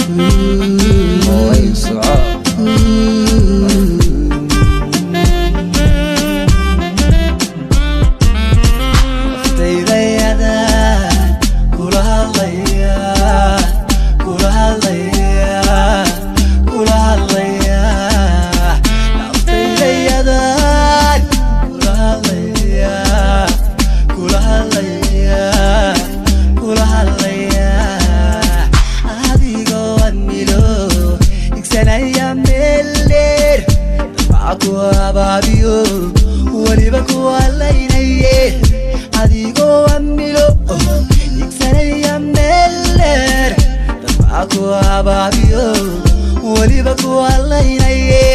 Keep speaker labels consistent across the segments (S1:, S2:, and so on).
S1: Horay u soco.
S2: Naftaydayadan kula hadlaya, kula hadlaya, kula hadlaya. Naftaydayadan kula hadlaya, kula hadlaya, kula hadlaya. Adigoo admilo igsanaya meel dheer, dabca ku abaabiyo, weliba ku halaynaye. Adigoo amilo igsanaya meel dheer, dabca ku abaabiyo, weliba ku halaynaye.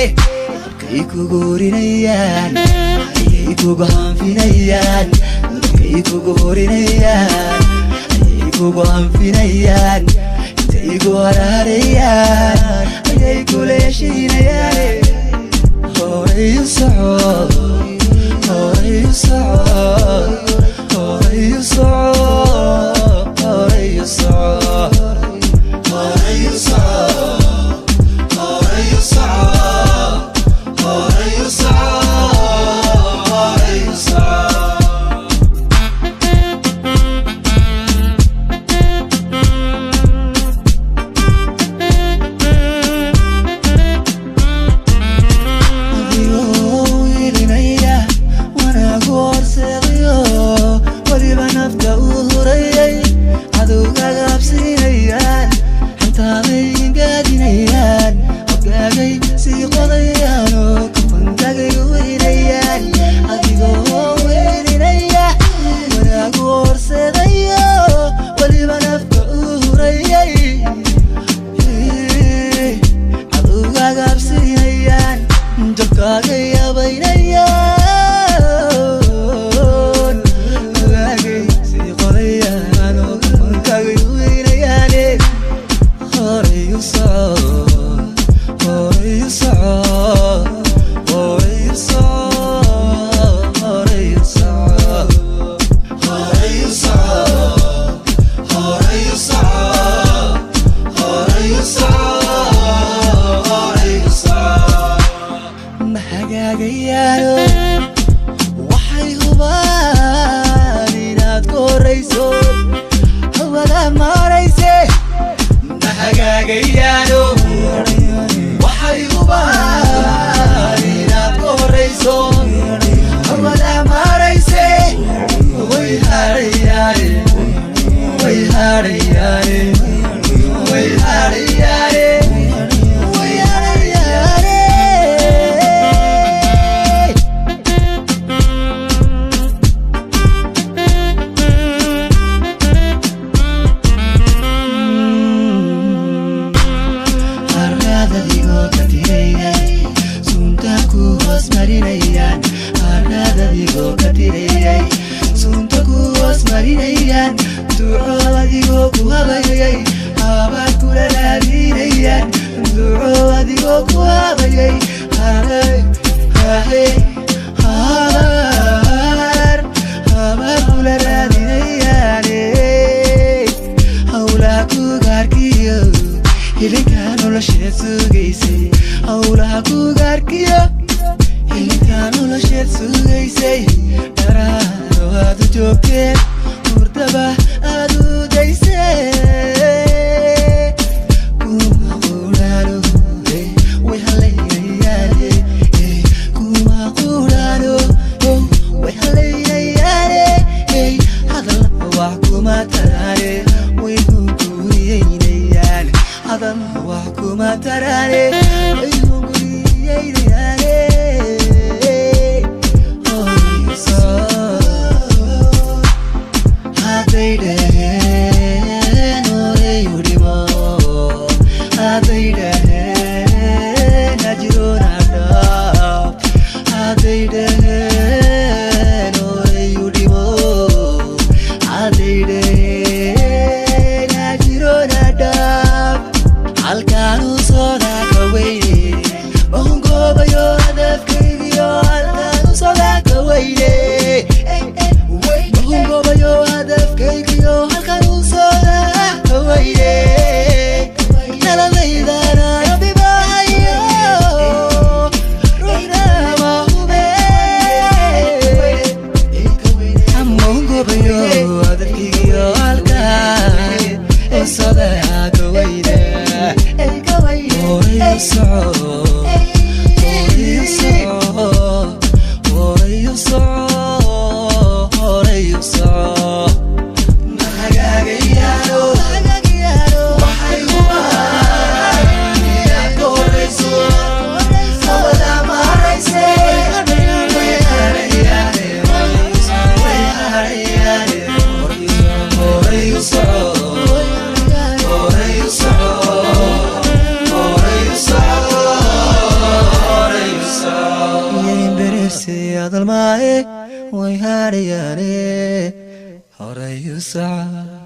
S2: Halkay kugu horinayaan ayay kugu hanfinayaan, halkay kugu horinayaan ayay kugu hanfinayaan. Intay ku haraarayaan ayay kula heshiinayaan. Horay u soco, horay u soco, horay u soco, horay u soco, horay u soco, horay u soco, horay u soco, horay u soco. Adigoo ilinaya wanaagu horseedayo, weliba nafta u hurayay, cadowgaaga habsiinayaan, xantaaday gaadinayaan, hoggaagay sii qodayaan oo kafankaagay weynayaan. Adigoo welinaya wanaagu horseedayo, weliba nafta u hurayay, cadowgaaga habsiinayaan, jabkaaga yabaynayaan, ogaagay sii qodayaan oo kafankaagay weynayaane. Horay u soco, horay u soco, horay u soco, horay u soco, horay u soco, horay u soco, horay u soco, horay u soco. Ma hagaagayaano, waxay hubaan inaad ku horayso hawada maarayse. Ma hagaagayaano, waxay hubaan inaad ku horayso hawada maarayse. Way harayaane, way harayaane, way harayaane, way harayaane. Harraadadigoo ka tirayay, sunta ku hoos marinayaan. Harraadadigoo ka tirayay, sunta ku hoos marinayaan. Duco adigoo ku habayay, habaad kula raadinayaan. Duco adigoo ku habayay, haray hahay habaar habaar kula raadinayaan. Howlaha kugaarkiyo hilinka nolosheed sugaysay, howlaha kugaarkiyo hilinka nolosheed sugaysay, dharaaro aad u joogteen, hurdaba aad u daysay. Kuma quraano, way halaynayaane. Kuma quraano, way halaynayaane. Hadal wax kuma taraane, way hunguriyeynayaan. Hadal wax kuma taraane, way hunguriyeynayaane. Horay soo hadday dhaheen, horay u dhimo hadday dhaheen, ajiroona dhaaf hadday dhaheen, horay u dhimo hadday dhaheen, ajiroona dhaaf. Halkaanu soodaa ka Gawayde horay u soco, horay u soco, horay u soco, horay u soco. Ma hagaagayaano waxay hubaan inaad ka horrayso, hawada ma harayse. Way harayaane, way harayaane. Horay u soco, horay u soco, horay u soco, horay u soco. Yaynberese hadalmaaye, way harayaane, horay u soco.